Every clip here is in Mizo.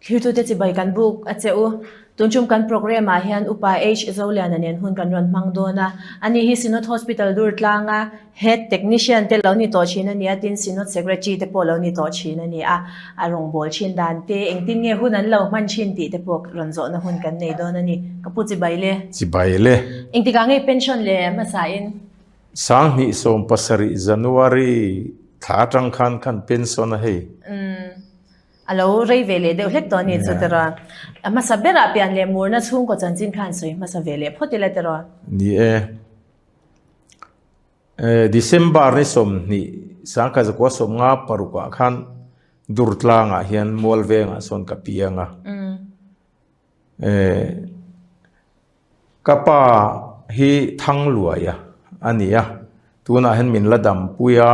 Thlirtute chibai kan buk a che u. Tun tum kan programme ah hian Upa H Zoliana nen hun kan rawn hmang dawn a. Ani hi Synod Hospital dur tlanga Head Technician te lo ni tawh thin a ni a, tin Synod Secretary te pawh lo ni tawh thin a ni a. A rawngbâwl thin dan te, engtin nge hun an lo hman thin tih te pawh rawn zawhna hun kan nei dawn a ni. Ka pu chibai le. Chibai le. Engtikah nge pension le hmasa in? 2017 January thla atang khan khan pension a hei. Umm. A lo rei ve leh deuh hlek tawh a ni chu tiraw. A hmasa berah pian leh murna chhungkaw chanchin khan sawi hmasa ve leh phawt ila tiraw. Ni e. December ni 20 1956 ah khan Durtlangah hian Mualvengah sawn ka piang a. Ka pa hi Thangluaia a ni a, tunah hian min la dampui a.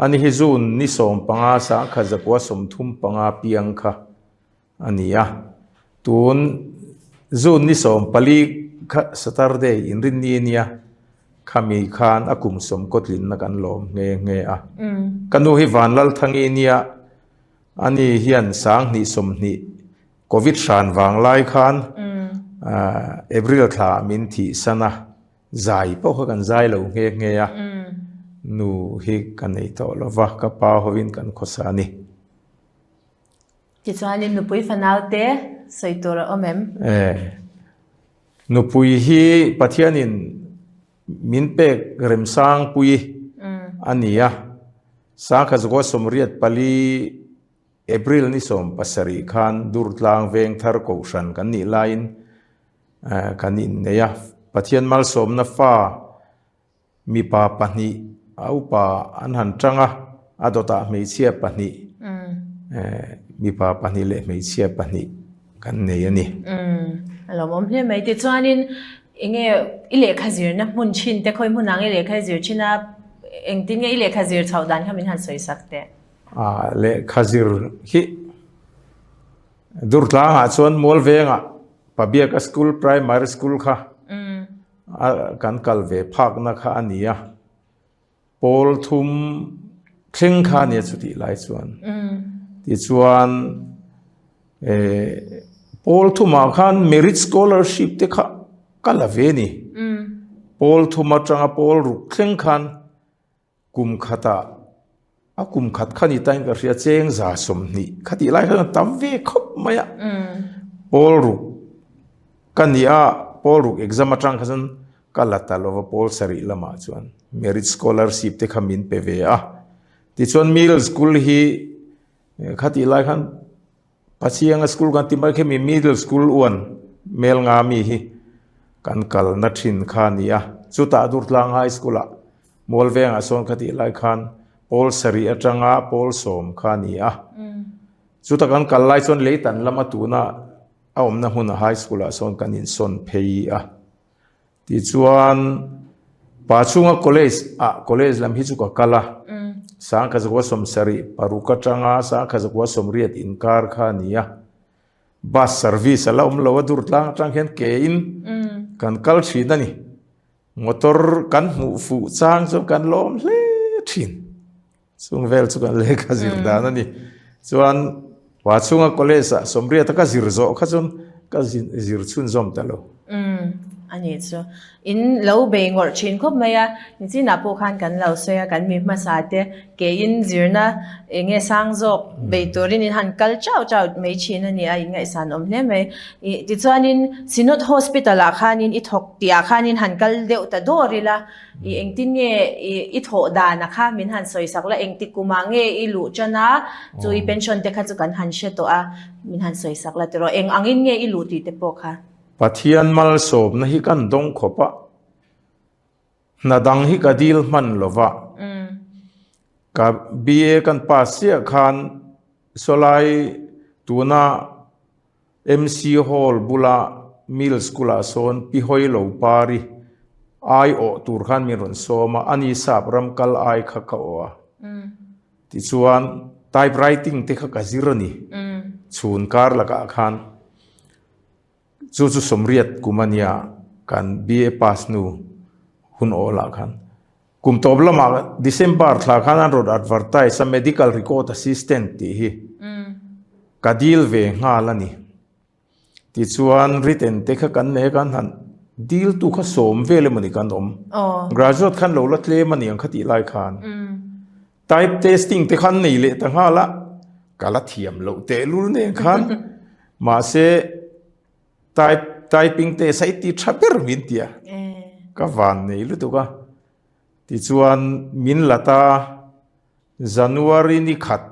Ani hi June ni 15 1935 piang kha a ni a. Tun June ni 14 kha Saturday inrinni a nia, khami khan a kum sawm kawtlinna kan lawm nghe nghe a. Ka nu hi Vanlalthangi a nia, ani hian 2020 Covid hran vang lai khan April thla min thihsan a. Zai pawh kha kan zai lo nghe nghe a, nu hi ka nei tawh lo va, ka pa hovin kan khawsa a ni. Tichuanin nupui fanau te sawi tur a awm em? E, nupui hi Pathianin min pek Remsangpui a ni a, 1984 April ni 17 khan Durtlang Vengthar Kohhran kan nih laiin Kan innei a, Pathian malsawmna fa mipa pahnih a upa an han tang a, a dawtah hmeichhia pahnih, mipa pahnih leh hmeichhia pahnih kan nei a ni. A lawmawm hle mai. Tichuanin enge i lehkha zirna hmun thin te, khawi hmunah nge lehkha i zir thin a, engtin nge i lehkha zir chhoh dan kha min han sawi sak teh? Lehkha zir hi Durtlangah chuan Mualvengah Pabiaka School, Primary School kha a kan kal ve phakna kha a ni a, pawl thum thleng kha a nia chutih lai chuan. Tichuan pawl thumah khan merit scholarship te kha ka la ve a ni. Pawl thum atanga pawl ruk thleng khan Kum khatah, a kum khat kha ni tain ka hria cheng 120 kha tih lai khan tam ve khawp mai a. Pawl ruk ka ni a, pawl ruk exam atang kha chuan ka la ta lova pawl sarih lamah chuan merit scholarship te kha min pe ve a. Tichuan middle school hi kha tih lai khan Pachianga school kan ti mai khi mi middle school uan mel nga mi hi kan kalna thin kha a ni a. Chutah Durtlang High School ah Mualvengah sawn kha tih lai khan pawl sarih atanga pawl sawm kha a ni a. Chuta kan kal lai chuan leitan lama tuna a awmna hmunah High School ah sawn kan insawn phei a. Tichuan, pa chhunga college ah college lam hi chu ka kal a, 1976 atanga 1980 inkar kha a ni a, bus service a la awm lo a, Durtlang atang hian ke in kan kal thin a ni. Motor kan hmuh fuh chang chuan kan lawm hle thin. Chung vel chu kan lehkha zir dan a ni. Chuan pa chhunga college ah sawmriat a ka zir zawh kha chuan ka zir chhunzawm ta lo. Umm a nih chu. In lo bei ngawrh thin khawp mai a, nichinah pawh khan kan lo sawi a, kan mi hmasa te ke in zirna eng nge sang zawk bei turin in han kal chau chau mai thin a ni a, in ngaihsan awm hle mai. Ih tichuanin Synod Hospital ah khanin i thawk tih ah khanin han kal deuh ta dawr ila, I engtin nge i thawh dan a kha min han sawi sak la, engti kumah nge i luh tan a, chu i pension te kha chu kan han hre tawh a, min han sawi sak la tiraw, eng angin nge i luh tih te pawh kha. Pathian malsawmna hi kan dawng khawp a, hna dang hi ka dil hman lo va, ka BA kan pass chiah khan sawlai tuna MC Hall bula Middle School ah sawn Pi Hawi Lo Pari ai awh tur khan min rawn sawm a, ani sap ram kal ai kha ka awh a. Tichuan typewriting te kha ka zir a ni, chhun kar lakah khan. Chu chu sawmriat kum a nia kan BA pass hnu hun awlah khan. Kum tawp lamah December thla khan an rawn advertise a Medical Record Assistant tih hi. Ka dil ve nghal a ni. Tichuan written te kha kan nei a kan han dil tu kha sawm vel emawni kan awm. Graduate khan lo la tlem a ni ang kha tih lai khan. Type testing te khan nei leh ta nghal a, ka la thiam loh tehlul nen khan mahse type typing test a i ti tha ber min ti a, ka van nei lutuk a. Tichuan min la ta January ni khat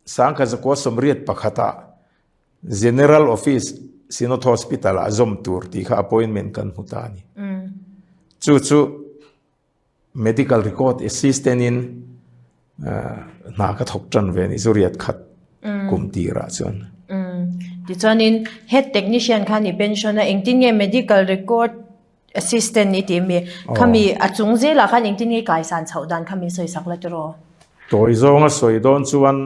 Sangkhazakuaa sawmriat pakhatah General Office Synod Hospital-ah zawm tur tih kha appointment kan hmu ta a ni. Chu chu Medical Record Assistant-in hna ka thawk tan ve a ni, zu riat khat kum tirah chuan. Tichuanin Head Technician kha ni pension a, engtin nge Medical Record Assistant i tih mi, khami a chung zelah khan engtin nge i kaisan chhoh dan kha min sawi sak la tiraw? Tawi zawnga sawi dawn chuan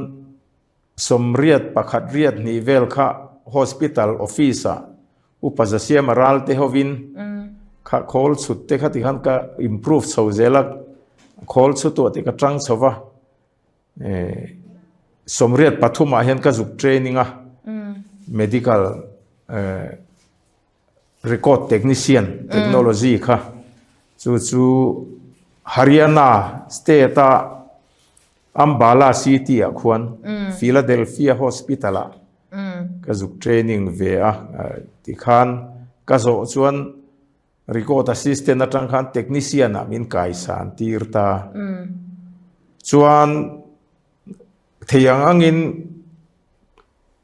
sawmriat pakhat riat hnih vel kha hospital office ah upa Zasiama ral te hovin kha khawl chhut te kha tikhan ka improve chho zel a, khawl chhutuah te ka tang chho va, sawmriat pathumah hian ka zuk training a, medical Record Technician Technology kha chu chu Haryana state a Ambala city ah khuan Philadelphia Hospital ah ka zuk training ve a tikhan ka zawh chuan Record Assistant atang khan Technician ah min kaisan tir ta chuan thei ang angin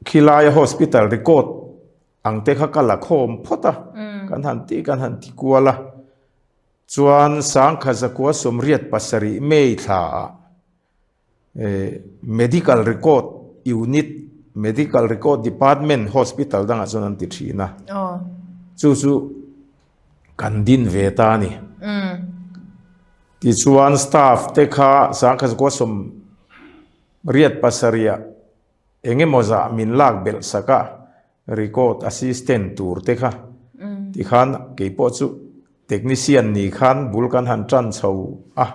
khilaia hospital record Ang te kha ka la khawm phawt a, kan han ti kan han ti kual a. Chuan Sangkha Zakua sawmriat pasarih May thla ah Medical Record Unit, Medical Record Department Hospital dangah chuan an ti thin a. Chu chu kan din ve ta a ni. Tichuan staff te kha Sangkha Zakua sawmriat pasarih ah Eng emaw zah min lak belh sak a, record assistant tur te kha tikhan keipawh chu technician ni khan bul kan han tan chho a.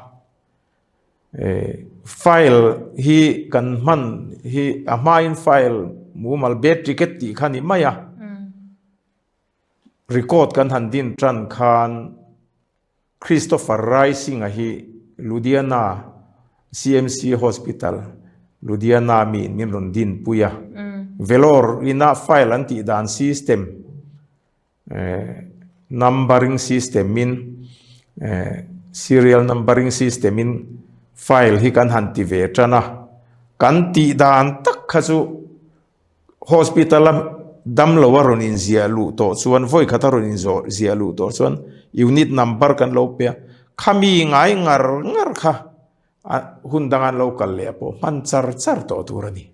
File hi kan hman hi a hmain file mumal bed ticket tih kha ni mai a, record kan han din tan khan Christopher Rising-a hi Ludhiana CMC Hospital, Ludhiana miin min rawn dinpui a. Vellore ina file an tih dan system, numbering system-in, serial numbering system-in file hi kan han ti ve tan a. Kan tih dan tak kha chu Hospital a damlo a rawn inziah luh tawh chuan vawi khat a rawn inzawh ziah luh tawh chuan unit number kan lo pe a, khami ngai ngar ngar kha a hun danga an lo kal leh pawh hman char char tawh tur a ni.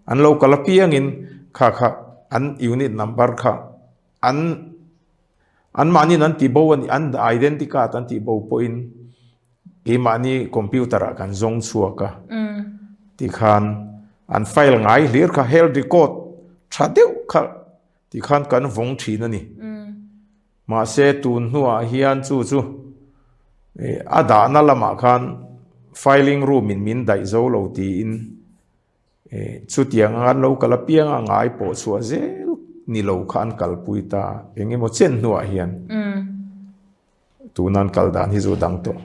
An lo kal apiangin kha kha an unit number kha an anmahniin an ti bo a ni, an identity card an tih bo pawhin Keimahni computer ah kan zawng chhuak a tikhan an file ngai hlir kha health record tha deuh kha tikhan kan vawng thin a ni. Mahse tun hnuah hian chu chu a dahna lamah khan filing room in min daih zo lo tiin Chutiang anga an lo kal apiang a ngai pawh chhuah zel ni lo kha an kalpui ta eng emaw chen hnuah hian tuna an kal dan hi chu dang tawh.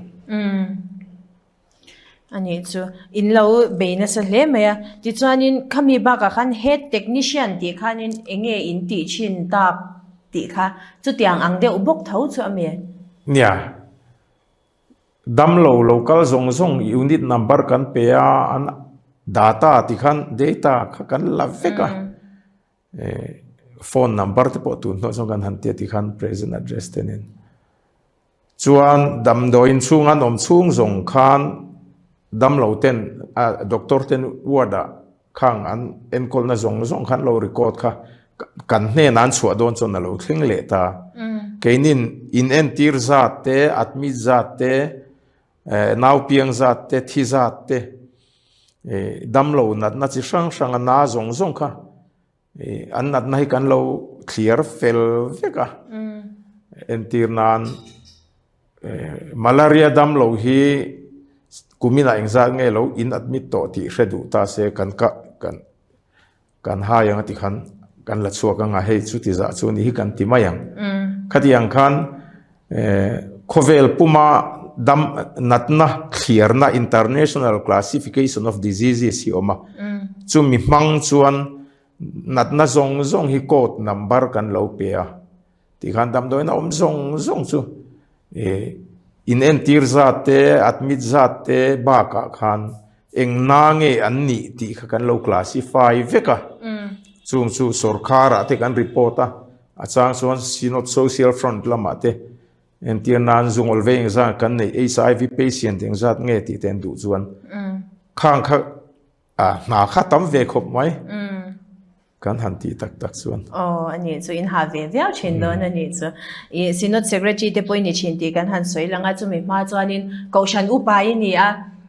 A nih chu in lo bei nasa hle mai a, tichuanin khami bakah khan head technician tih khanin eng nge in tih thin tak tih kha chutiang ang deuh bawk tho chu a mi? Nia. Damlo lo kal zawng zawng unit number kan pe a, an data ti khan data kha kan la vek a, phone number te pawh tun hnuah chuan kan han tia ti khan present address te nen. Chuan damdawiin chhung an awm chhung zawng khan damlo ten doctor ten ward ah Khang an enkawlna zawng zawng khan lo record kha kan hnenah an chhuah dawn chuan a lo thleng leh ta. Keinin inentir zat te, admit zat te, naupiang zat te, thi zat te, damlo natna chi hrang hrang a na zawng zawng kha an natna hi kan lo thliar fel vek a. Entir nan Malaria damlo hi kuminah engzat nge lo in admit tawh tih hre duh ta se kan ka kan Kan hai ang a ti khan kan la chhuak ang a, hei chuti zah chu ni hi kan ti mai ang. Khatiang khan khawvel puma dam natna thliarna International Classification of Diseases hi awm a, chumi hmang chuan natna zawng zawng hi code number kan lo pe a. Tikhan damdawiin a awm zawng zawng chu in entir zat te, admit zat te bakah khan eng na nge an nih tih kha kan lo classify vek a. Chung chu sorkarah te kan report a, a chang chuan Synod Social Front lamah te entir nan zungawl vei engzat kan neih, HIV patient engzat nge tih te an duh chuan khang kha hna kha tam ve khawp mai. Kan han tih tak tak chuan. Aw, a nih chu, in ha ve viau thin dawn a nih chu. I Synod Secretary te pawh i ni thin tih kan han sawi lang a, chumi hma chuanin Kohhran upa i ni a,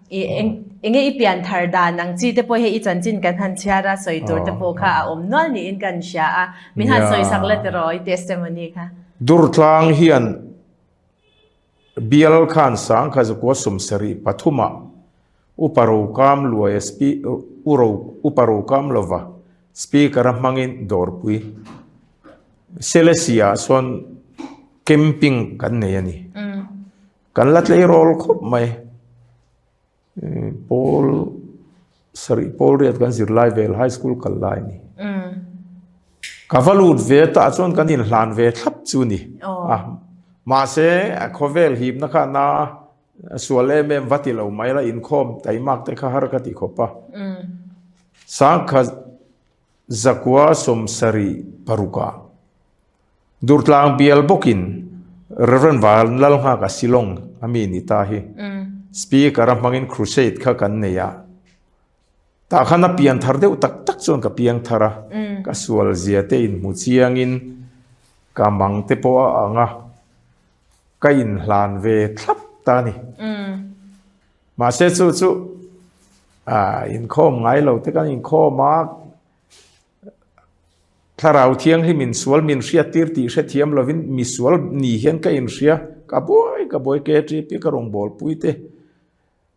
i eng enge i pian thar dan ang chi te pawh hei i chanchin kan han chhiar a, sawi tur te pawh kha a awm nual niin kan hria a, min han sawi sak la tiraw i testimony kha. Durtlang hian Bial khan Sangkha Zakua 73 ah Upa Rokam Luaia Upa Rokam lova Speaker a hmangin dawrpui Selesih ah chuan camping kan nei a ni. Kan la tleirawl khawp mai. Pawl sarih pawl riat kan zir lai vel high school kal lai ni. Ka va lut ve tah chuan kan inhlan ve thlap chu ni. A mahse a khawvel hipna kha na sual em em va ti lo mai la inkhawm taimak te kha har ka ti khawp a. Sangkha zakua 76 ah Durtlang bial bawkin Rev. Van Lalnghaka Shillong a mi ni ta hi Speaker a hmangin crusade kha kan nei a, tah khan a pian thar deuh tak tak chuan ka piang thar a, ka sual zia te inhmu chiangin ka mang te pawh a ang a, ka inhlan ve thlap ta a ni. Mahse chu chu inkhawm ngai lo te kan inkhawm a. Thlarau Thianghlim in sual min hriattir tih hrethiam lovin misual ni hian ka inhria, ka buai ka buai KTP ka rawn bawlpui te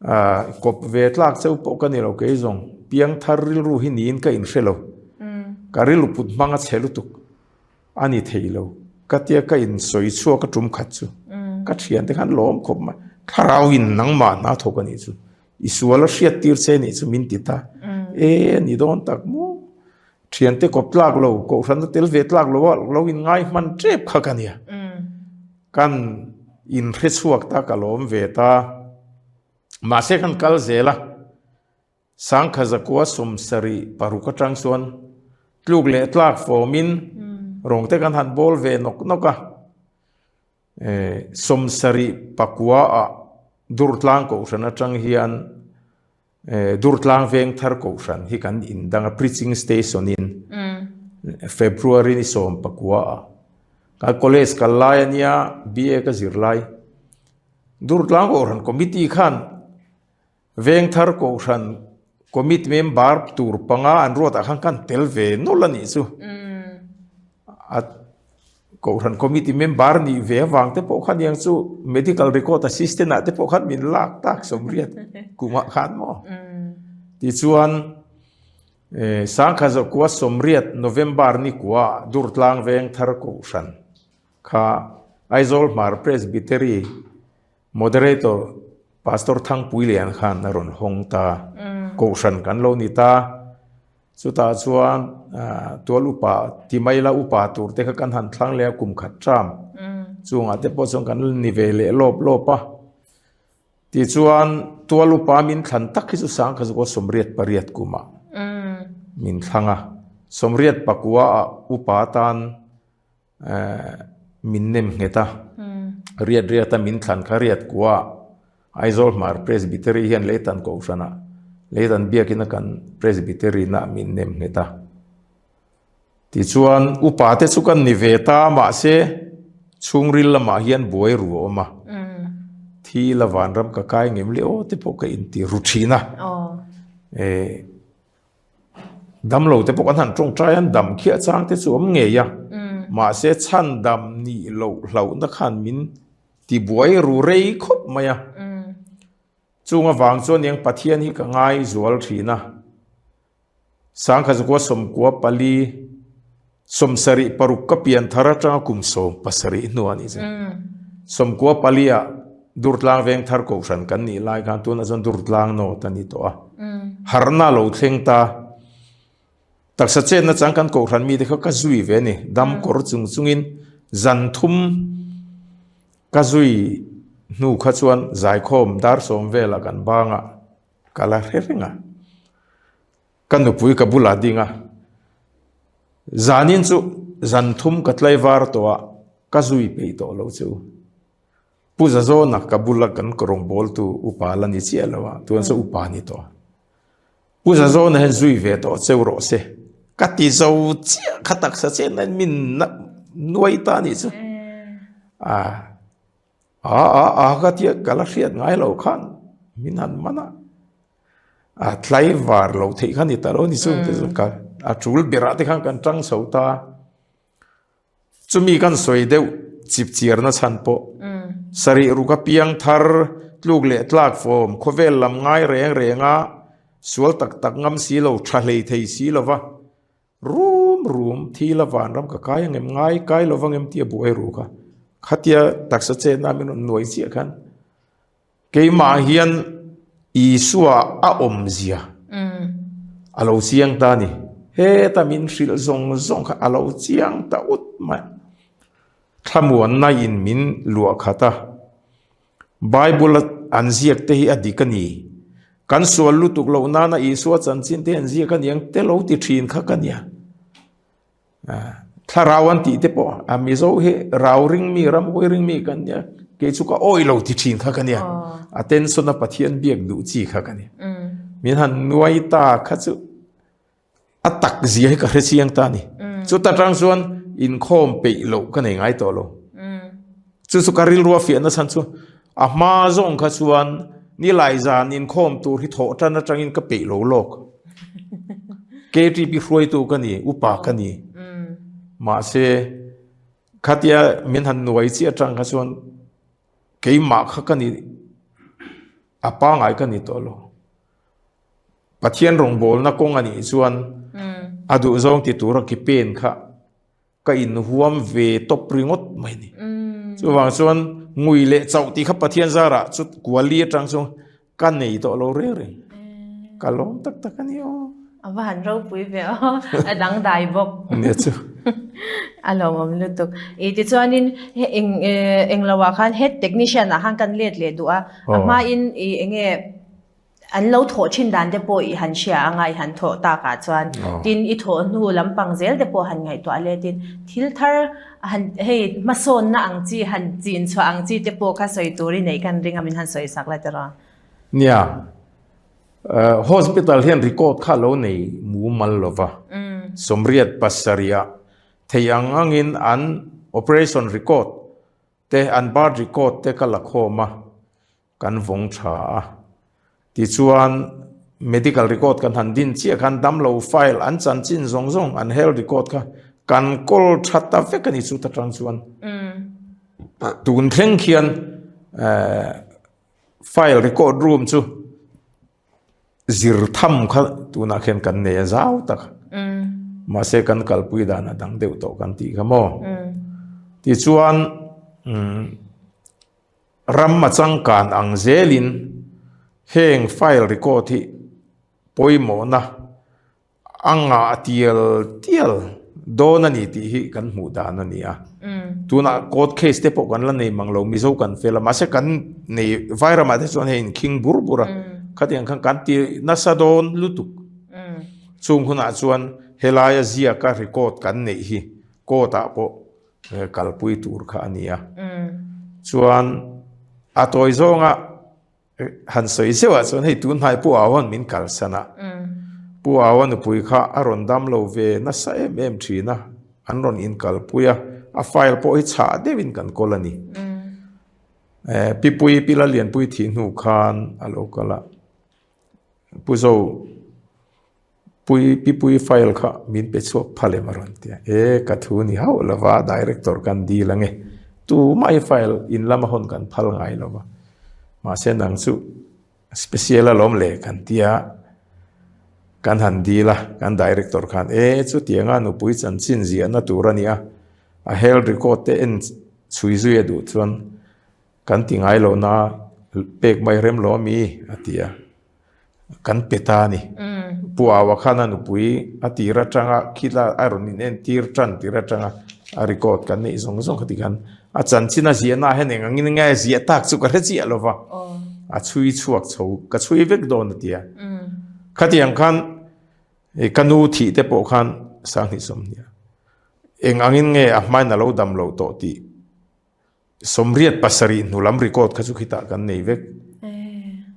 ah kawp ve tlak cheu pawh ka ni lo kei zawng piangthar rilru hi niin ka inhre lo, ka rilru put hmang a chhe lutuk a ni thei lo ka tia ka insawi chhuak a tum khat chu ka thiante khan lawm khawp mai, Thlarau in nangmah hna thawk a nih chu I sual a hriat tir che nih chu min ti ta. E ni dawn tak maw? Thiante kawp tlak lo, kohhran a tel ve tlak lo a, lo in ngai hman tep kha ka nia. Kan in hre chhuak ta ka lawm ve ta. Mahse kan kal zel a, Sangkha zakua 76 atang chuan tluk leh tlak fawmin rawng te kan han bawl ve nawk nawk a. 79 ah Durtlang Kohhran atang hian Durtlang Vengthar Kohhran hi kan indang a preaching station in February ni 19 ah ka college kal lai ania BA ka zir lai Durtlang Kohhran committee khan Vengthar Kohhran Committee member tur panga an ruatah khan kan tel ve nawlh a nih chu. A Kohhran Committee member nih ve avang te pawh khan iang chu Medical Record Assistant ah te pawh khan min lak tak sawmriat kumah khan maw. Tichuan Sangkha Zawkua 80 November ni kua Durtlang Vengthar Kohhran kha Aizawl Hmar Presbytery Moderator Pastor Thangpuilian khan a rawn hawng ta. Kohhran kan lo ni ta. Chutah chuan tual upa ti mai la upa tur te kha kan han thlang leh a kum khat ṭam. Chungah te pawh chuan kan ni ve leh lawp lawp a. Tichuan tual upa min thlan tak hi chu Sangkha Zukaw 88 kumah min thlang a. 89 ah upa tan Min nem nghet a, riat riat a min thlan kha riat kua Aizawl Hmar Presbytery hian Leitan Kohhranah Leitan Biakina kan Presbytery na min nem nghet a. Tichuan upa te chu kan ni ve ta mahse chhungril lamah hian buai ru a awm a, thi la vanram ka kai ngem le aw te pawh ka inti ru thin a. Damlo te pawh kan han tawngtai a, dam khiah chang te chu awm ngei a, mahse chhan dam nih loh hlauhna khan min ti buai ru rei khawp mai a. Chung avang chuan eng Pathian hi ka ngai zual thin a. Sangkhazukua 94 76 ka pian thar atanga kum 17 hnu a nih chu. 94 ah Durtlang veng thar kohhran kan nih lai khan tunah chuan Durtlang North a ni tawh a. Harhna lo thleng ta. Taksa chetna chang kan kohhran mite kha ka zui ve a ni. Dam kawr chung chungin zan thum ka zui hnu kha chuan zaikhawm dar sawm velah kan bangah ka la hre reng a. Ka nupui ka bulah ding a, zanin chu zan thum ka tlaivar tawh a, ka zui peih tawh lo che u. Pu Zazawna ka bula kan rawngbawltu upa la ni chiah lo a, tun chu upa ni tawh a. Pu Zazawna hian zui ve tawh cheu rawh se, ka ti zo chiah kha taksa chen hian min nuai ta a nih chu. A a a a ka tia ka la hriat ngai lo khan min han man a. A tlaivar lo theih kha ni ta lo ni chu ka a tul berah te khan kan tang chho ta. Chumi kan sawi deuh chip chiarna chhan pawh sarih ruk a piang thar tluk leh tlak fawm khawvel lam ngai reng reng a sual tak tak ngam si lo tha hlei thei si lo va rum rum thi la vanram ka kai angem ngai kai lo vangem tia buai ru kha khatia taksa chetna min rawn nuai chiah khan Keimah hian Isua a awmzia a lo chiang ta a ni. Heta min hrilh zawng zawng kha a lo chiang ta ut mai. Thlamuanna in min luah khat a. Bible a an ziak te hi a dik a ni. Kan sual lutuk loh nana Isua chanchin te an ziak a niang te lo ti thin kha ka nia. Thlarau an tih te pawh a Mizo hi rau ring mi ramhuai ring mi kan nia kei chu ka awi lo ti thin kha ka nia a tension a Pathian biak duh chi kha ka nia min han nuai ta kha chu a tak zia hi ka hre chiang ta ni chuta tang chuan inkhawm peih loh ka nei ngai tawh lo chu chu ka rilru a fiahna chhan chu a hma zawng kha chuan nilai zan inkhawm tur hi thawh tan atangin ka peih lo lawk. KTP hruaitu ka ni, upa ka ni. Mahse khatia min han nuai chi atang kha chuan keimah kha ka ni a pangai ka ni tawh lo. Pathian rawngbawlna kawng a nih chuan a duhzawng ti tura ki pen kha ka inhuam ve tawp ringawt mai ni. Chuvang chuan ngui leh chauh tih kha Pathian zarah chu kuali atang chuan ka nei tawh lo reng reng. Ka lawm tak tak a ni aw. A va han ropui ve aw, a dangdai bawk. Nia chu. A lawmawm lutuk. I tichuanin eng englo ah khan head technician ah khan kan let leh duh a, a hmain i enge An lo thawh thin dan te pawh i han hria anga i han thawh takah chuan tin i thawh hnu lampang zel te pawh han ngaihtuah letin thil thar han hei hmasawnna ang chi han chin chhuah ang chi te pawh kha sawi tur i neih kan ring a min han sawi sak la tiraw. Nia, hospital hian record kha lo nei mumal lova, 87 ah thei ang angin an operation record te an birth record te ka la khawm a, Kan vawng tha a. Tichuan, medical record kan han din chiah khan damlo file an chanchin zawng zawng an health record kha kan kawl tha ta vek a ni chu ta tang chuan. Tun thleng khian file record room chu zir tham kha tunah khian kan nei a zau tak. Mahse kan kalpui dan a dang deuh tawh kan tih kha maw. Tichuan Ram a changkan ang zelin heng file record hi pawimawhna a ngah tial tial dawn a ni tih hi kan hmuh dan a ni a. Tunah court case te pawh kan la nei mang lo, Mizo kan fel a, mahse kan nei Vairamah te chuan hei inkhing bur bur a, khatiang khan kan ti nasa dawn lutuk. Chung hunah chuan helaia ziaka record kan neih hi court ah pawh kalpui tur kha a ni a. Chuan a tawi zawnga han sawi zeuh ah chuan hei tun hnai Pu Awan min kalsan a. Pu Awa nupui kha a rawn dam lo ve nasa em em thin a, an rawn inkalpui a, a file pawh hi chhah deuhin kan kawl a ni. Pipui Pi Lalianpui thih hnu khan a lo kal a, Pu Zo Pui Pipui file kha min pe chhuak phal em a rawn ti a, e ka thu ni hauh lo va director kan dil ange tumah hi file in lama hawn kan phal ngai lo va mahse nang chu special alawm le kan ti a. Kan han dil a, kan director khan e chutianga nupui chanchin ziahna tur a nia, a health record te en chhui zui a duh chuan kan ti ngai lo na pek mai rem lo ami a ti a, kan pe ta a ni. Pu Aua khan a nupui a tir atanga khila a rawn in entir tan tir atanga a record kan neih zawng zawng kha ti khan a chanchin a ziahna ah hian eng angin nge a ziah tak chu ka hre chiah lo va, a chhui chhuak chho ka chhui vek dawn a ti a. Khatiang khan ka nu thih te pawh khan Sanghnih Sawmhnia eng angin nge a hmain a lo dam loh tawh tih 87 hnu lam record kha chu khitah kan nei vek.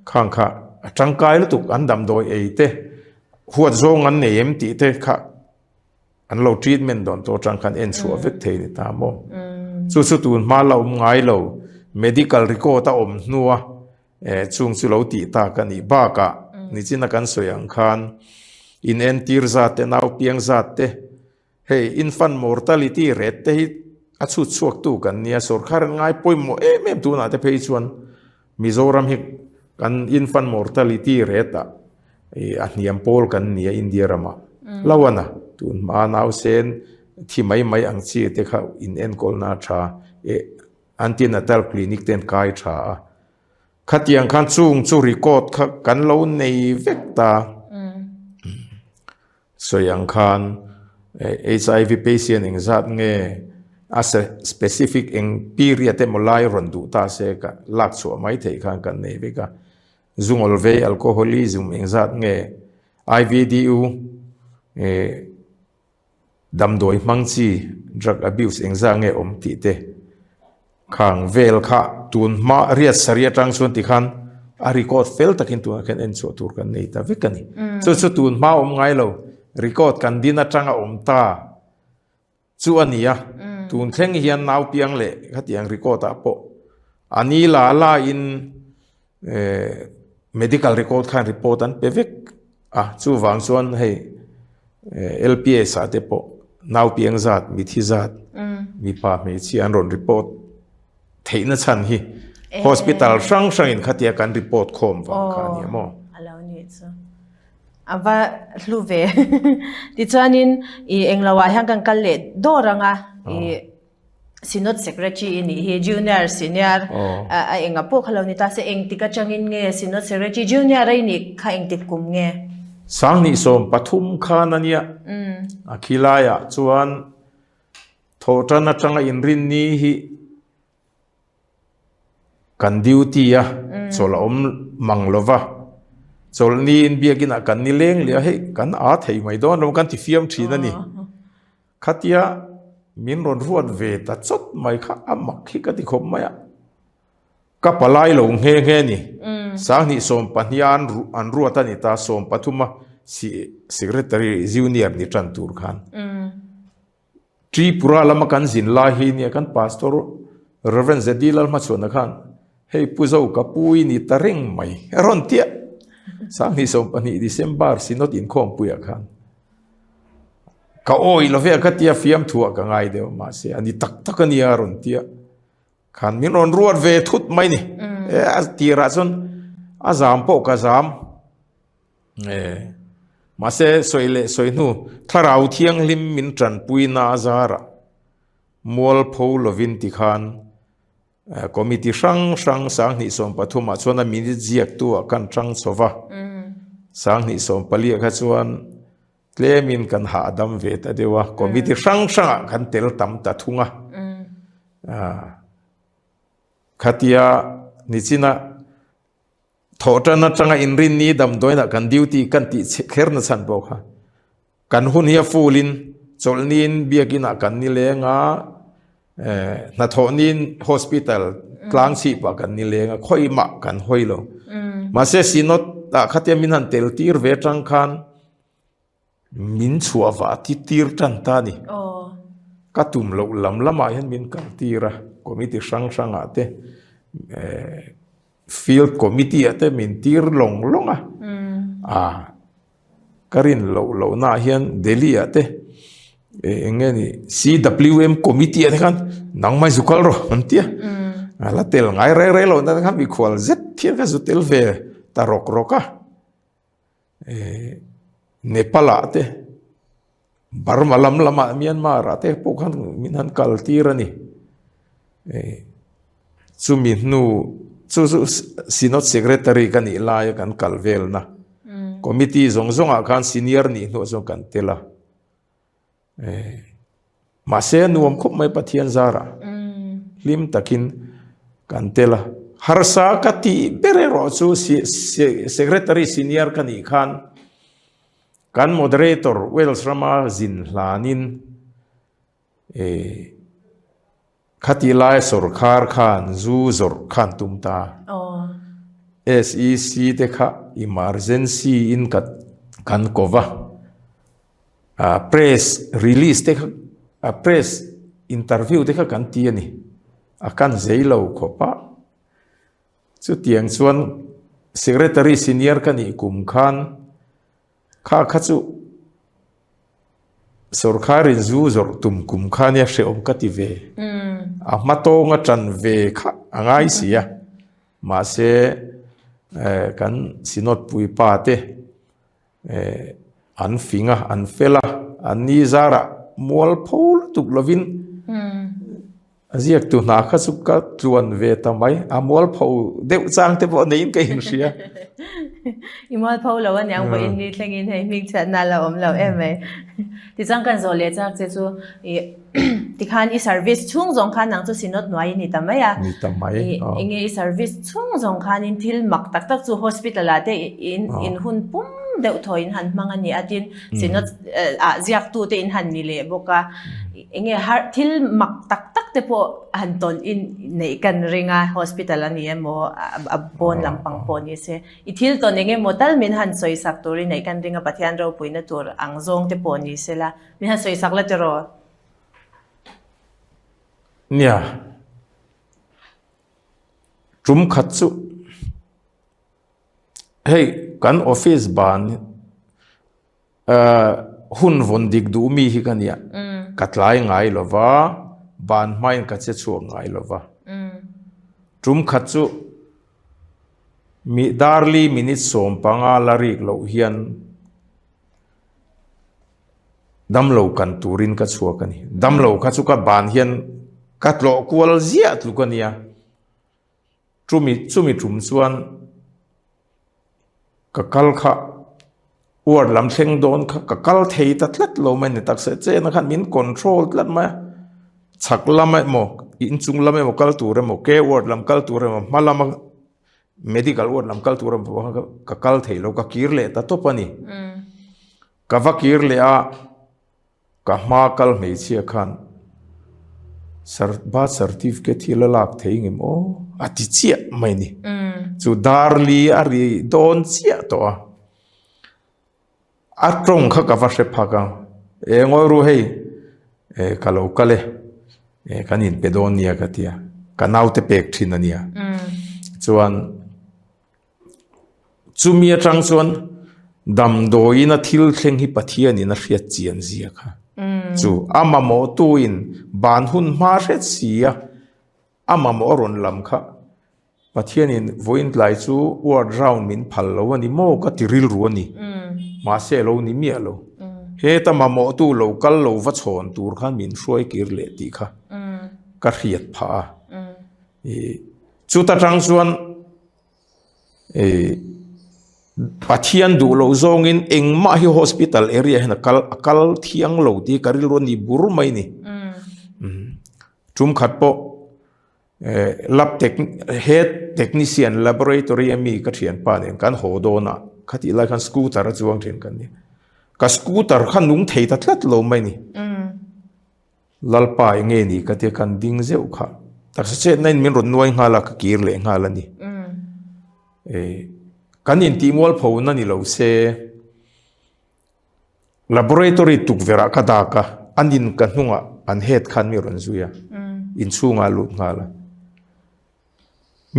Khang kha a tangkai lutuk an damdawi ei te huat zawng an nei em tih te kha an lo treatment dawn tawh atang khan en chhuah vek thei ni ta maw. Chu chu tun hma la awm ngai lo medical record a awm hnua Chung chu lo tih tak a nih bakah nichina kan sawi ang khan inentir zat te, naupiang zat te, hei infant mortality rate te hi a chhut chhuak tu kan nia, sorkar an ngai pawimawh em em tunah te phei chuan Mizoram hi kan infant mortality rate ah a hniam pawl kan nia India ramah lo a na, tun hma nausen thi mai mai ang chi te kha inenkawlna a tha Antenatal clinic te an kai tha a, khatiang khan chung chu record kha kan lo nei vek ta. Sawi ang khan HIV patient engzat nge a specific eng period emaw lai rawn duh ta se ka lak chhuah mai theih khan kan nei vek a. Zungawl vei alcoholism engzat nge IVDU Damdawi hmang chi drug abuse engzah nge awm tih te khang vel kha tun hma riat sarih atang chuan tikhan a record fel takin tunah khian en chhuah tur kan nei ta vek a ni. Chu chu tun hma awm ngai lo record kan din atanga awm ta chu a ni a, tun thleng hian nau piang leh khatiang record ah pawh a ni la la in Medical record khan report an pe vek a, chuvang chuan hei LPS ah te pawh nau piang zat, mithi zat, mipa hmeichhia an rawn report theihna chhan hi hospital hrang hrangin khatia kan report khawm vang kha a ni a maw? A lo nih chu. A va hlu ve. Tichuanin i englo ah hian kan kal leh dawr ang a, i Synod Secretary i nih hi Junior, Senior a enga pawh kha lo ni ta se engtik atangin nge Synod Secretary Junior a i nih kha engtik kum nge? 2013 khan a nia. A khilaiah chuan thawhtan atanga inrinni hi kan duty a, chawlh a awm mang lo va, chawlhniin biakinah kan ni leng leh a, hei kan aa thei mai dawn lo kan ti fiam thin a ni. Khatia min rawn ruat ve ta chawt mai kha a mak hi ka ti khawp mai a, ka palai lo nghe nghe ni. 2012 a an ruat a ni ta, 13 a Secretary Junior ni tan tur khan. Tripura lama kan zin lai hi nia kan Pastor Rev. ZD Lalhmachhuana khan hei Pu Zo ka pu i ni ta reng mai a rawn tiah. 2012 December Synod inkhawmpuiah khan. Ka awi lo ve a ka tia fiamthuah ka ngai deuh mahse a ni tak tak a nia a rawn tia khan min rawn ruat ve thut mai ni e a tirah chuan a zam pawh ka zam e mahse sawi leh sawi hnu thlarau thianghlim min tanpui na a zarah mualpho lovin tikhan Committee hrang hrang 2013 ah chuan a minute ziaktu ah kan tang chho va, 2014 ah kha chuan tlemin kan hahdam ve ta deuh a, committee hrang hrang ah kan tel tam ta thung a. Khatia nichina Thawhṭan aṭanga inrinni damdawiinah kan duty kan tih kher na chhan pawh kha kan hun hi a full-in chawlhniin biakinah kan ni leng a, hnathawhniin hospital tlang chhipah kan ni leng a, khawimah kan hawi lo. Mahse Synod ah khatia min han tel tir ve aṭang khan Min chhuah vah ti tir tan ta ni. Ka tum loh lam lamah hian min kal tir a, committee hrang hrangah te field committee ah te min tir lawng lawng a. Ah ka rin loh lohnaah hian Delhi ah te eng nge ni CWM committee ah te khan nangmah zu kal rawh an ti a. A la tel ngai reng reng loh na khan mikhual zet hian ka zu tel ve ta rawk rawk a. Nepal ah te Burma lam lamah Myanmar ah te pawh khan min han kal tir a ni. Chumi hnu chu chu Synod Secretary ka nih laia kan kal velna committee zawng zawngah khan senior nih hnuah chuan kan tel a. Mahse a nuam khawp mai Pathian zarah hlim takin kan tel a. Harsa ka tih ber erawh chu Secretary Senior ka nih khan kan Moderator Wales rama zin hlanin Khati laia sawrkhar khan zu zawrh khan tum ta. SEC te kha emergency in ka kan ko va. Press release te kha press interview te kha kan ti a ni. A kan zei lo khawp a. Chutiang chuan secretary senior ka nih kum khan Kha kha chu sawrkharin zu zawrh tum kum kha nia hrehawm ka ti ve. A hma tawnga tan ve kha a ngai si a. Mahse kan Synod puipa te an fing a, an fel a, an ni zarah mual pho lutuk lovin A ziaktu hna kha chu ka tluan ve ta mai, a mualpho deuh chang te pawh neiin ka inhria. I mualpho lo a niang pawhin ni thlengin hei hmingchhiatna a la awm lo em mai. Tichuan kan zawh leh chak che chu i tikhan i service chhung zawng khan nang chu Synod hnuai i ni ta mai a. Ni ta mai. Enge i service chhung zawng khanin thil mak tak tak chu hospital ah te in hun pum deuh thaw in han hmang a ni a tin Synod ah ziaktu te in han ni leh bawk a. Enge har thil mak tak tak te pawh han tawn in neih kan ring a, hospital a ni emaw a pawn lampang pawh ni se. I thil tawn eng emaw tal min han sawi sak tur i neih kan ring a, Pathian ropuina tur ang zawng te pawh ni se la, min han sawi sak la tiraw? Nia, tum khat chu hei kan office ban Hun vawn dik duh mi hi ka nia. Ka tlai ngai lo va, ban hmain ka che chhuak ngai lo va. Tum khat chu mi darli minute 15 la rik loh hian damlo kan turin ka chhuak a ni. Damlo kha chu ka ban hian ka tlawh kual ziah tluk a nia. Chumi chumi tum chuan Ka kal kha ward lam thleng dawn kha ka kal thei ta tlat lo mai ni taksa chena khan min control tlat mai a chhak lam emaw inchung lam emaw kal tur emaw ke ward lam kal tur emaw hma lama medical ward lam kal tur emaw pawh kha ka kal thei lo ka kir leh ta tawp a ni ka va kir leh a. Ka hma kal hmeichhia khan birth certificate hi la lak thei ngem aw a ti chiah mai ni. Chu darli a ri dawn chiah tawh a, a tawng kha ka va hre phak ang, e ngawi ru hei e ka lo kal e, e kan inpe dawn nia ka ti a, ka naute pek thin a nia. Chuan. Chumi atang chuan damdawiin a thil thleng hi Pathianin a hriat chian zia kha chu a mamawhtuin ban hun hma hret si a, a mamawh a rawn lam kha Pathianin vawiin tlai chu ward round min phal lo a ni maw ka ti rilru a ni. Mahse a lo ni miah lo. Heta mamawhtu lo kal lo va chhawn tur khan min hruai kir leh tih kha ka hriat phah a. Chuta tang chuan Pathian duh loh zawngin engmah hi hospital area hian a kal a kal thiang lo tih ka rilru a ni bur mai ni. Tum khat pawh lab tech head technician laboratory a mi ka thianpa nen kan haw dawn a khatih lai khan scooter a chuang thin kan ni. Ka scooter kha nung thei ta tlat lo mai ni. Lalpa eng nge ni ka tia kan ding zeuh kha. Taksa chetna in min rawn nuai nghal a, ka kir leh nghal a ni. Kan intih mualpho na ni lo se, laboratory tukverh ah ka dak a, an in ka hnungah an head khan mi rawn zui a, inchhungah a lut nghal a.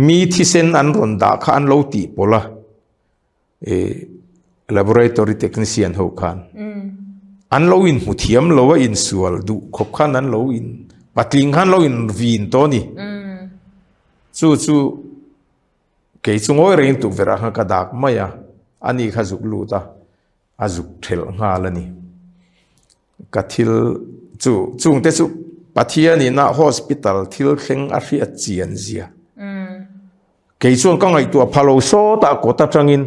Mi thisen an rawn dah kha an lo tih pawlh a. Laboratory technician ho khan an lo in hmu thiam lo a insual duh khawp khan an lo in patling khan lo in vin tawh a ni chu chu kei chu ngawi reng tukverh ah khan ka dak mai a ani kha zuk lut a. A zuk thelh nghal a ni. Ka thil chu chungte chu Pathian ina hospital thil thleng a hriat chian zia. Kei chuan ka ngaihtuah pha lo sawtah kawt atangin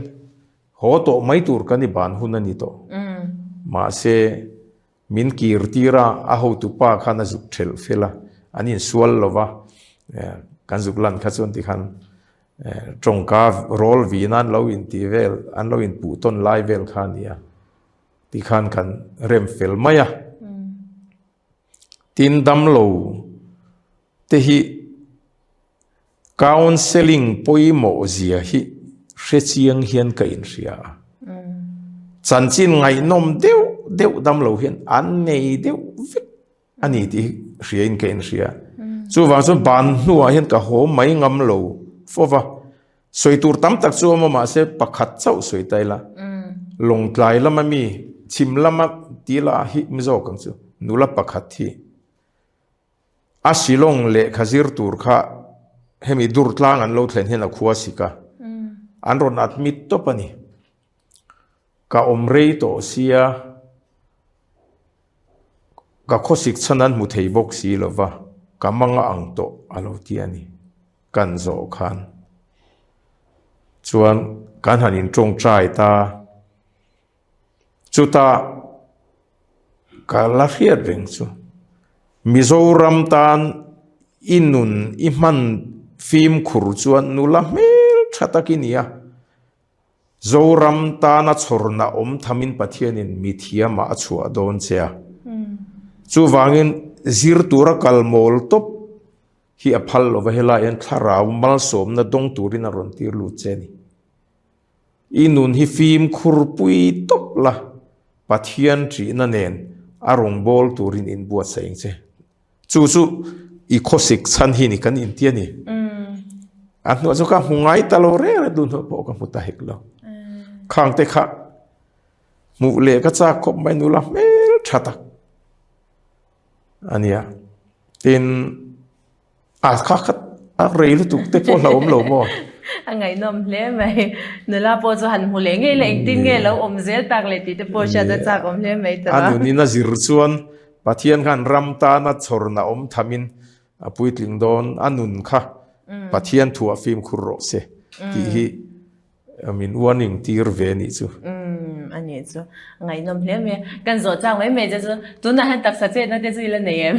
haw tawh mai tur kan i ban hun a ni tawh. Mahse min kir tir a, a hotupa khan a zuk thelh fel a, an insual lo va, kan zuk lan kha chuan tikhan tawngka rawl vin an lo intih vel, an lo inpuh tawn lai vel kha a ni a. Tikhan kan rem fel mai a. Tin damlo te hi counselling pawimawh zia hi hre chiang hian ka inhria a. Chanchin ngaihnawm deuh deuh damlo hian an nei deuh vek a ni tih hi hriain ka inhria. Chuvang chuan ban hnuah hian ka haw mai ngam lo fo va. Sawi tur tam tak chu awm a mahse pakhat chauh sawi ta ila. Lawngtlai lama mi chhim lama ti la hi mi zawk ang chu nula pakhat hi a Shillong lehkha zir tur kha hemi Durtlang an lo thlen hian a khua sik a. An rawn admit tawp a ni. Ka awm rei tawh sia. Ka khawsik chhan an hmu thei bawk si lo va, ka mang a ang tawh a lo ti a ni. Kan zawh khan chuan kan han intawngtai ta. Chutah ka la hriat reng chu Mizoram tan i nun i hman fimkhur chuan nula hmel tha tak i ni a. Zoram tana chhawrna awm thamin Pathianin mi thiamah a chhuah dawn che a. Chuvangin zir tura kal mawl tawp hi a phal lova helai hian thlarau malsawmna dawng turin a rawn tir lut che a ni. I nun hi fimkhur pui tawp la, Pathian ṭihna nen a rawngbâwl turin inbuatsaih ang che. Chu chu i khawsik chhan hi ni kan inti a ni. A hnuah chu ka hmu ngai ta lo reng reng duh hnuah pawh ka hmu ta hek lo. Khang te kha hmuh leh ka chak khawp mai nula hmel tha tak a nia. Tin a kha kha a rei lutuk te pawh hlauhawm lo maw? A ngaihnawm hle mai. Nula pawh chu han hmu leh ngei la engtin nge lo awm zel tak leh tih te pawh hriat a chak awm hle mai ta. A nunin a zir chuan Pathian khan ram tana chhawrna awm thamin a puitling dawn, a nun kha Pathian thuah fimkhur rawh se tih hi min warning tir ve nih chu. Umm a nih chu. Ngaihnawm hle mai a. Kan zawh chang mai mai che chu tunah hian taksa chetna te chu i la nei em?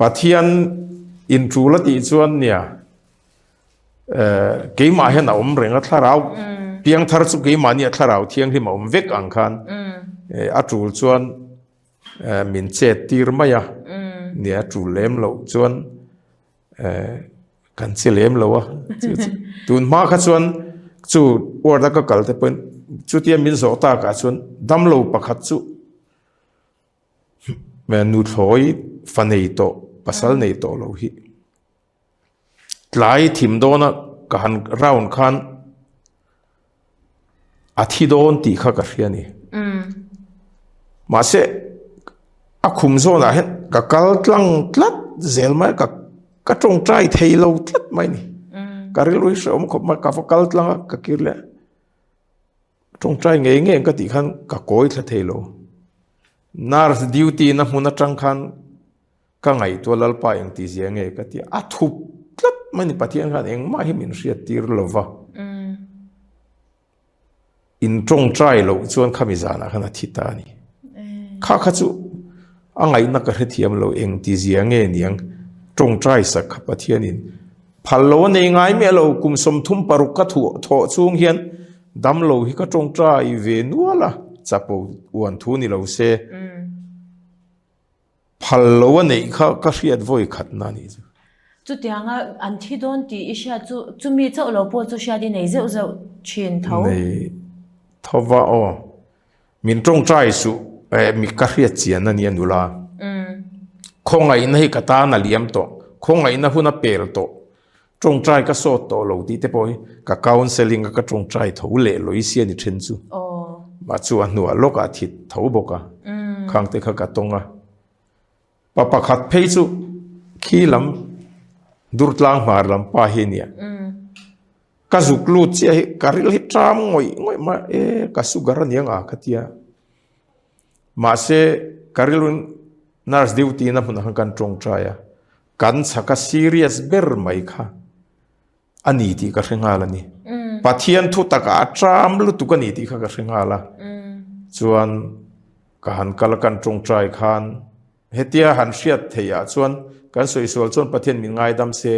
Pathian intul a tih chuan nia Keimah hian a awm reng a thlarau piangthar chu keimah nia thlarau thianghlim a awm vek ang khan a tul chuan min chet tir mai a nia a tul lem loh chuan kan che lem lo a tun hma kha chuan chu ward a ka kal te pawhin chutia min zawh takah chuan damlo pakhat chu nuthlawi fa nei tawh pasal nei tawh lo hi. Tlai thim dawna ka han round khan a thi dawn tih kha ka hria a ni. Mahse a khum zawnah hian ka kal tlang tlat zel mai a, ka ka tawngtai thei lo tlat mai a ni. Ka rilru hi hrehawm khawp mai, ka va kal tlang a, ka kir leh a. Tawngtai ngei ngei ang ka tih khan ka kawi thla thei lo. Nurse duty na hmun atang khan Ka ngaihtuah Lalpa eng tih zia nge ka ti a, a thup tlat mai ni Pathian khan engmah hi min hriat tir lo va. In tawngtai loh chuan khami zanah khan a thi ta a ni. Kha kha chu a ngaihna ka hrethiam lo eng tih zia nge niang tawngtai sak kha Pathianin phal lo a nei ngai miah lo kum 36 ka thawh chhung hian damlo hi ka tawngtai ve nual a, chapo uan thu ni lo se. Phal lo a neih kha ka hriat vawi khat na nih chu. Chutianga an thi dawn tih i hriat chu chumi chauh lo pawh chu hriat i nei zeuh zeuh thin tho. Nei tho va aw. Min tawngtai suh eh mi ka hriat chian a nia nula. Khawngaihna hi ka tan a liam tawh. Khawngaihna hun a pel tawh. Tawngtai ka sawt tawh lo tih te pawh hi ka counselling a ka tawngtai tho leh lawi sia ni then chu. Mah chu a hnuah lawkah thit tho bawk a, khang te kha ka tawng a. Pa pakhat phei chu khi lam Durtlang hmar lam pa hi nia. Ka zuk lut chiah hi ka ril hi ṭam ngawih ngawih mai e ka sugar a nia nga ka tia. Mahse ka rilruin nurse duty na hmunah khan kan tawngtai a, kan chhaka serious ber mai kha a ni tih ka hre nghal a ni. Pathian thu takah a ṭam lutuk a ni tih kha ka hre nghal a. Chuan ka han kal a kan tawngtai khan hetia han hriat theih ah chuan kan sawi sual chuan Pathian min ngaidam se.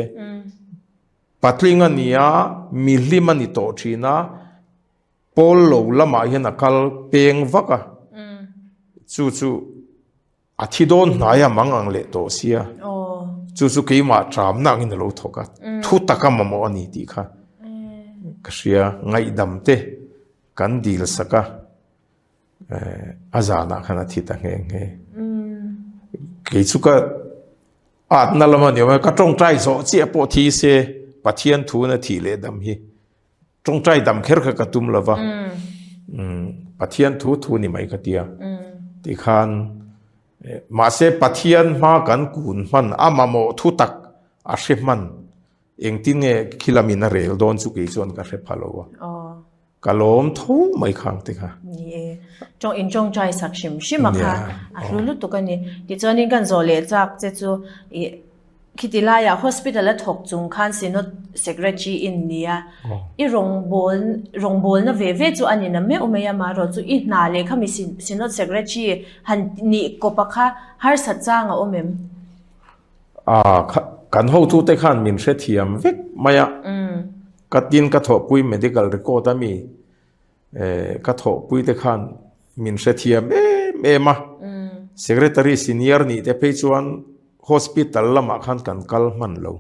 Patling a ni a, mihlim a ni tawh thin a, pawl lo lamah hian a kal peng vak a, chu chu a thi dawn hnai a mang ang leh tawh sia, chu chu keimah ṭamna angin a lo thawk a, thu taka mamawh a ni tih kha ka hria, ngaihdam te kan dil sak a. A zanah khan a thi ta nghe nghe. Kei chu ka atna lam a ni awm e, ka tawngtai zawh chiah pawh thi se Pathian thu na thih leh dam hi tawngtai dam kher kha ka tum lo va, Pathian thu thu ni mai ka tia. Tikhan mahse Pathian hma kan kun hman a mamawh thu tak a hre hman Engtin nge khi lamin a rel dawn chu kei chuan ka hre pha lo a. Ka lawm tho mai khang te kha. Ni e. Tawng in tawngtai sak hrim hrim a kha a hlu lutuk a ni. Tichuanin kan zawh leh chak che chu i khiti laiah hospital a thawk chung khan Synod Secretary in ni a. I rawngbâwl rawngbâwlna ve ve chu a ni na meuh mai a, amaherawh chu i hna leh khami Synod Secretary han nih kawpa kha harsat chang a awm em? Ah, kan hotute khan min hrethiam vek mai a. Ka tin ka thawhpui medical record a mi ka thawhpui te khan min hrethiam em em a. Secretary senior nih te phei chuan hospital lamah khan kan kal hman lo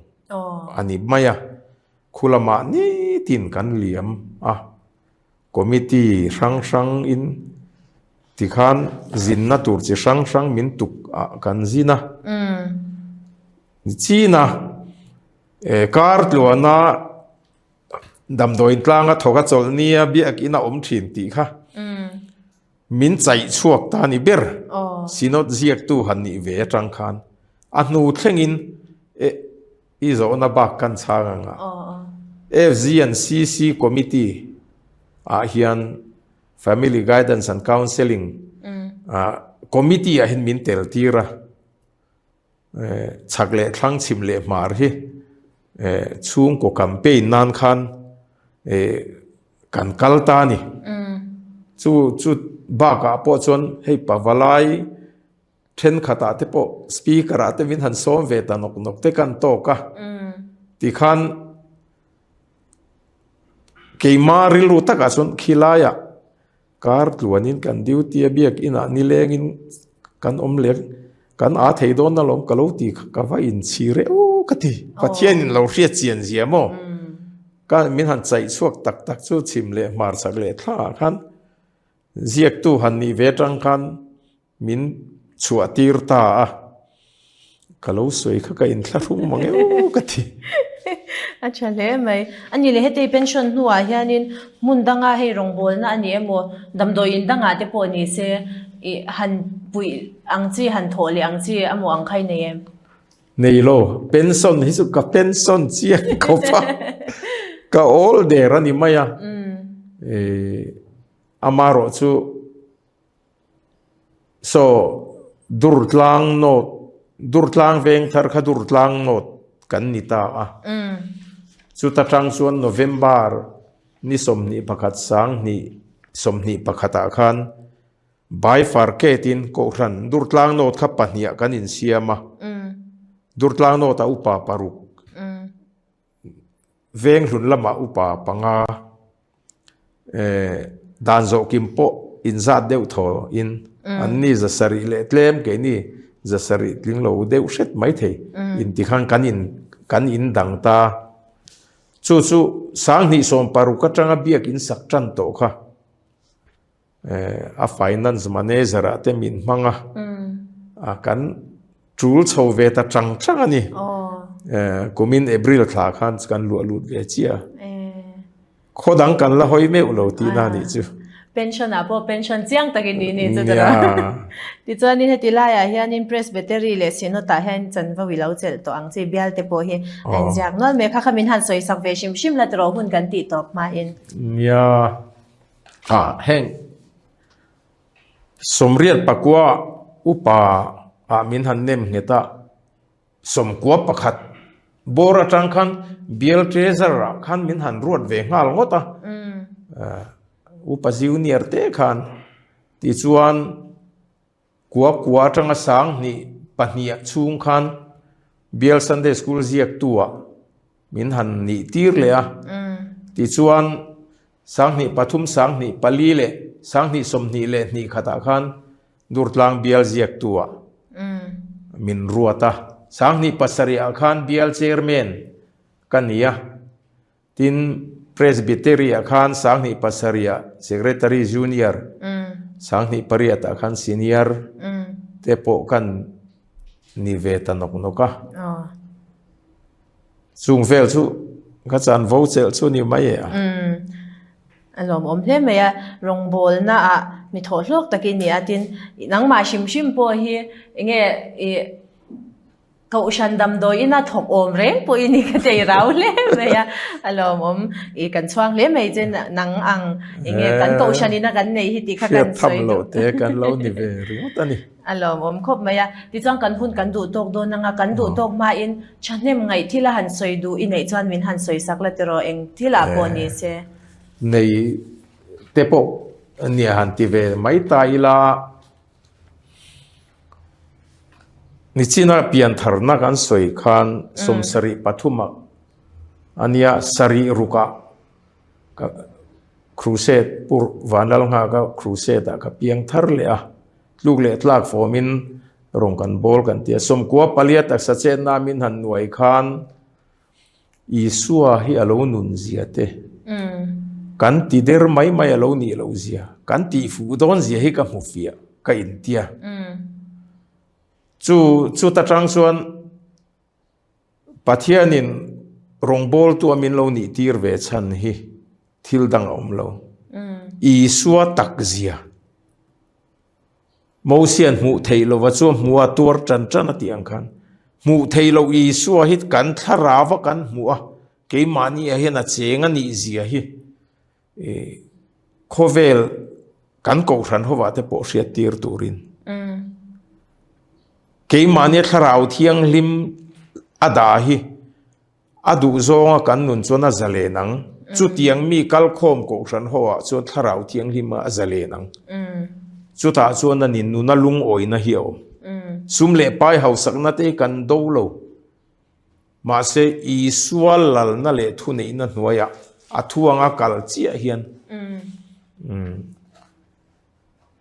a ni mai a. Khu lamah nitin kan liam a. Committee hrang hrang in tikhan zinna tur chi hrang hrang min tuk ah kan zin a. China kar tluana damdawiin tlanga thawk a chawlh nia biakin a awm thin tih kha min chaih chhuak ta ni ber. Synod ziaktu han nih ve atang khan a hnu thlengin I zawhna bak kan chhang ang a. FG and CC Committee ah hian Family Guidance and Counselling Committee ah hian min tel tir a. Chhak leh thlang chhim leh hmar hi chhungkaw campaign nan khan kan kal ta a ni. Chu chu bakah pawh chuan hei pavalai Thenkhatah te pawh speaker ah te min han sawm ve ta nawk nawk te kan tawk a. Tikhan keima rilru takah chuan khilaiah kar tluanin kan duty a biakinah nilengin kan awm leh kan aa thei dawn alawm ka lo ti kha ka va inchhir e aw ka ti. Pathianin lo hriat chian zia maw? Ka min han chaih chhuak tak tak chu chhim leh hmarchhak leh thlangah khan ziaktu han nih ve atang khan Min chhuah tir ta a, ka lo sawi kha ka inthlahrung mang e aw ka ti. A tha hle mai. A ni leh hetei pension hnuah hianin hmun danga hei rawngbawlna a ni emaw damdawi in dangah te pawh ni se i han puih ang chi han thawh leh ang chi amaw ang kha i nei em? Nei lo, pension hi chu ka pension chiang khawp a, ka awl der a ni mai a. Amaherawh chu Saw Durtlang North, Durtlang veng thar kha Durtlang North kan ni ta a. Chuta tang chuan November ni 21 sang hnih 21 ah khan bifurcate in Kohhran Durtlang North kha pahniah kan insiam a. Durtlang North ah upa paruk. Veng hlun lamah upa panga dan zawh kim pawh inzat deuh thaw in an ni za sarih leh tlem keini za sarih tling lo deuh hret mai thei inti khan kan in kan in dang ta. Chu chu sanghnih 16 atanga biak in sak tan tawh kha. A finance manager ah te min hmang a, a kan tul chho ve ta chang chang a ni. Kumin April thla khan kan luah lut ve chiah a. Khaw dang kan la hawi meuh lo tihna a nih chu. Pension ah pawh pension chiang takin ni ni chu tawh. Tichuanin heti laiah hianin Presbytery leh Synod ah hian chanvo i lo chelh tawh ang chi bial te pawh hi a inziak nual mai. Kha kha min han sawi sak ve hrim hrim la tawh hun kan tih tawp hmain. Nia, ah heng Sawmriat pakua upa ah min han nem nghet a. 11 bawr atang khan bial treasurer ah khan min han ruat ve nghal ngawt a upa junior te khan tichuan kua kua atanga sanghnih pahnih chhung khan bial sunday school ziaktu ah min han nih tir leh a tichuan sanghnih pathum sanghnih pali leh sanghnih sawmhnih leh hnih khatah khan Durtlang bial ziaktu ah min ruat a, 2007 ah khan bial chairman ka ni a, tin Presbytery ah khan 2007 ah secretary junior, 2008 ah khan senior te pawh kan ni ve ta nawk nawk a. Chung vel chu ka chanvo chelh chu ni mai e a. A lawmawm hle mai a, rawngbawlna ah mi thawh hlawk takin ni a, tin nangmah hrim hrim pawh hi enge i kohhran damdawi ina thawk awm reng pawhin i ka tei rau hle mai a, a lawmawm i kan chhuang hle mai che nang ang enge kan kohhran ina kan nei hi tih kha kan sawi duh. Hriat tham loh te kan lo ni ve ringawt a ni. A lawmawm khawp mai a, tichuan kan hun kan duh tawk dawn anga kan duh tawk hmain thahnem ngaih thil a han sawi duh i neih chuan min han sawi sak la tiraw eng thilah pawh ni se. Nei te pawh nia han ti ve mai ta ila, nichina piantharna kan sawi khan 73 ah ania sarih rukah ka crusade pur Vanlalnghaka crusade ah ka piangthar leh a. Tluk leh tlak fawmin rawn kan bawl kan ti a. 94 taksa chetna min han nuai khan Isua hi a lo nun zia te, kan ti der mai mai a lo nih loh zia, kan tih fuh dawn zia hi ka hmu fiah ka intia. Chu chuta tang chuan Pathianin rawngbawltu a min lo nih tir ve chhan hi thil dang a awm lo. Isua tak zia. Mosian hmuh theih lova chu a hmuh a tuar tan tan a tih ang khan hmuh theih loh Isua hi kan thlarau a kan hmuh a, keimahni ah hian a cheng a nih zia hi khawvel kan kohhran hovah te pawh hriat tir turin keimahni thlarau thianghlim a dah hi a duh zawnga kan nun chuan a zalen ang chutiang mi kalkhawm kohhran hoah chuan thlarau thianghlim a zalen ang chutah chuan a ni nuna lungawina hi a awm sum leh pai hausakna te kan do lo. Mahse, Isua lalna leh thuneihna hnuaiah a thu anga kal chiah hian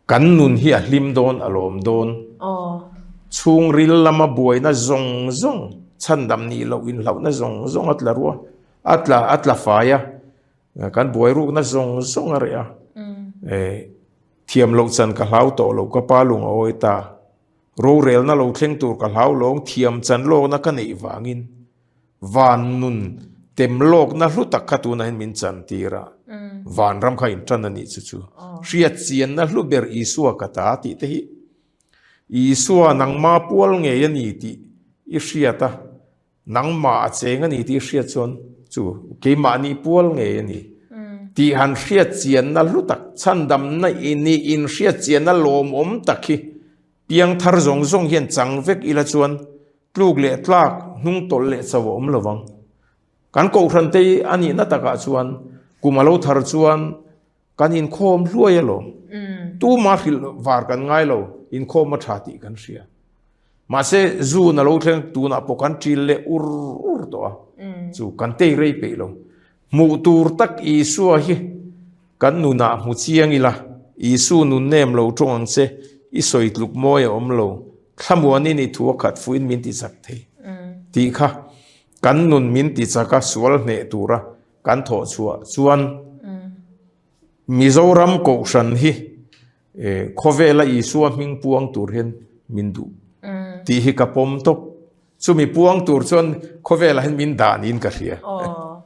kan nun hi a hlim dawn, a lawm dawn. Chhungril lama buaina zawng zawng, chhandam nih loh inhlauhna zawng zawng a tla rua, a tla a tla fai a, kan buai rukna zawng zawng a reh a. Thiam loh chan ka hlau tawh lo, ka pa lung a awi ta. Rorelna lo thleng tur ka hlau lawng thiam chan lawkna ka neih vangin van nun tem lawkna hlu tak kha tunah hian min chan tir a, vanram kha intan a nih chu chu. Hriat chianna hlu ber Isua ka ta tih te hi Isua nangma pual ngei a ni tih i hriat a. Nangmah a cheng a ni tih hriat chuan chu keimahni pual ngei a ni tih han hriat chianna hlu tak, chhandamna ni inhriat chianna lawmawm tak hi piangthar zawng zawng hian chang vek ila chuan tluk leh tlak, hnungtawlh leh cho a awm lo vang. Kan kohhran te hi a nihna takah chuan kum a lo thar chuan kan inkhawm hluai alawm. Tuma hrilh var kan ngai lo, inkhawm a tha tih kan hria. Mahse, zun a lo thleng tunah pawh kan ṭil leh ur ur tawh a, chu kan tei rei peih lo. Hmuh tur tak Isua hi kan nunah hmu chiang ila, Isu nun nem lo ṭawng ang che, i sawi tluk mawi a awm lo, thlamuanin i thu a khat fuhin min ti chak thei tih kha kan nun min ti chak a, sual hneh tura kan thawh chhuah chuan Mizoram Kohhran hi Khawvela Isua hming puang tur hian min duh tih hi ka pawm tawp. Chumi puang tur chuan khawvelah hian min dah niin ka hria. Aw.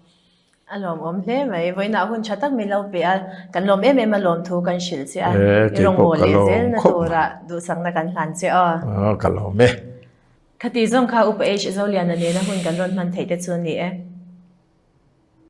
A lawmawm hle mai. Vawiinah hun tha tak min lo pe a, kan lawm em em a lawmthu kan hrilh che a. I rawngbâwl leh zelna tura duhsakna kan hlan che aw. Ka lawm e. Khati zawng kha Upa H Zoliana nena hun kan rawn hman theih te chu a ni e.